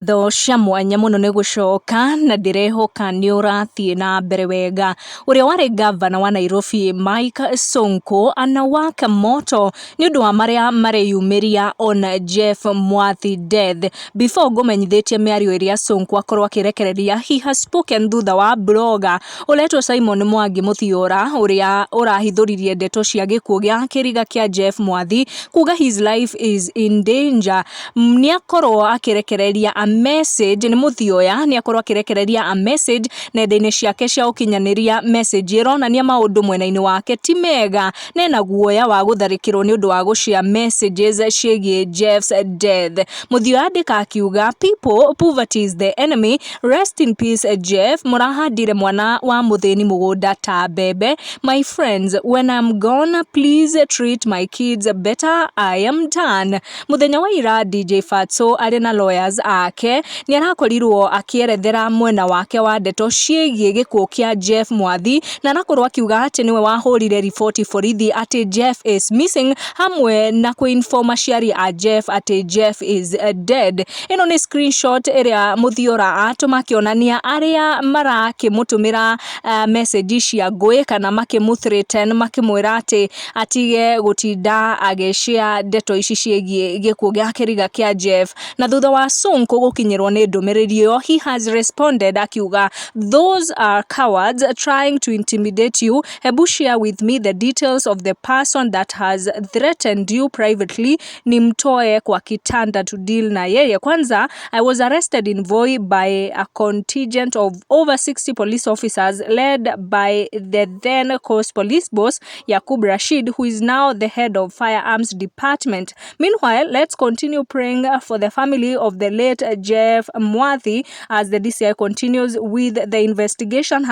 Tho cia mwanya mũno nĩ gũcoka na ndĩrehoka nĩ ũrathiĩ na mbere wega. Ũrĩa warĩ gavana wa Nairobi Mike Sonko anawaka moto nĩ ũndũ wa marĩa mareyumĩria on Jeff Mwathi death. Before ngũmenyithĩtie mĩario ĩrĩa Sonko akorwo akĩrekereria, he has spoken thutha wa blogger ũretwo Simon Mwangi Mũthiora ũrĩa ũrahithũririe ndeto cia gĩkuũ gĩa kĩriga kĩa Jeff Mwathi kuga his life is in danger. Nĩ akorwo akĩrekereria a message, nĩ Mũthioya, nĩ akorwo akĩrekereria a message nenda-inĩ ciake cia ũkinyanĩria, message ĩronania maũndũ mwena-inĩ wake ti mega na ena guoya wa gũtharĩkĩrwo nĩ ũndũ wa gũshare messages ciĩgiĩ Jeff's death. Mũthioya andĩka akiuga, "People, poverty is the enemy. Rest in peace, Jeff. Mũrahandire mwana wa mũthĩni mũgũnda ta mbembe. My friends, when I'm gone, please treat my kids better. I am done." Mũthenya wa ira DJ Fatso arĩ na lawyers ake nĩ arakorirwo akĩerethera mwena wake wa ndeto ciĩgiĩ gĩkuũ kĩa Jeff Mwathi, na arakorwo akiuga atĩ nĩwe wahũrire riboti borithi atĩ Jeff is missing, hamwe na kũinform aciari a Jeff atĩ Jeff is dead. Ĩno nĩ screenshot ĩrĩa Mũthiora atũma akĩonania arĩa marakĩmũtũmĩra message cia ngũĩ kana makĩmũ threaten, makĩmwĩra atĩ atige gũtinda agĩshare ndeto ici ciĩgiĩ gĩkuũ gĩa kĩriga kĩa Jeff. Na thutha wa Sonko gũkinyĩrwo nĩ ndũmĩrĩri ĩyo, he has responded akiuga, "Those are cowards trying to intimidate you. Hebu share with me the details of the person that has threatened you privately, nimtoe kwa kitanda to deal na yeye kwanza. I was arrested in Voi by a contingent of over 60 police officers led by the then Coast Police boss, Yakub Rashid, who is now the head of firearms department. Meanwhile, let's continue praying for the family of the late Jeff Mwathi as the DCI continues with the investigation.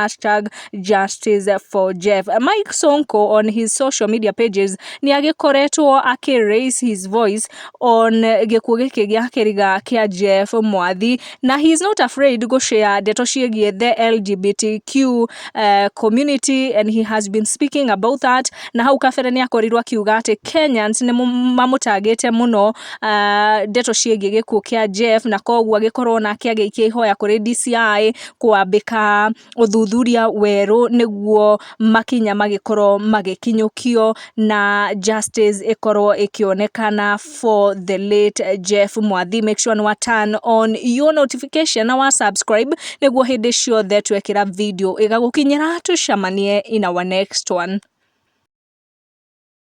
#JusticeForJeff." Mike Sonko on his social media pages nĩ agĩkoretwo akĩ raise his voice on gĩkuũ gĩkĩ gĩa kĩriga kĩa Jeff Mwathi, na he is not afraid gũshare ndeto ciĩgiĩ the LGBTQ community, and he has been speaking about that. Na hau kabere nĩ akorirwo akiuga atĩ Kenyans nĩ mamũtagĩte mũno ndeto ciĩgiĩ gĩkuũ kĩa Jeff, na koguo agĩkorwo nake agĩikia ihoya kũrĩ DCI kwambĩka ũthuthuria werũ nĩguo makinya magĩkorwo magĩkinyũkio na justice ĩkorwo ĩkĩonekana for the late Jeff Mwathi. Make sure nĩ wa turn on your notification na wa subscribe nĩguo hĩndĩ ciothe twekĩra video ĩgagũkinyĩra. Tũcemanie in our next one.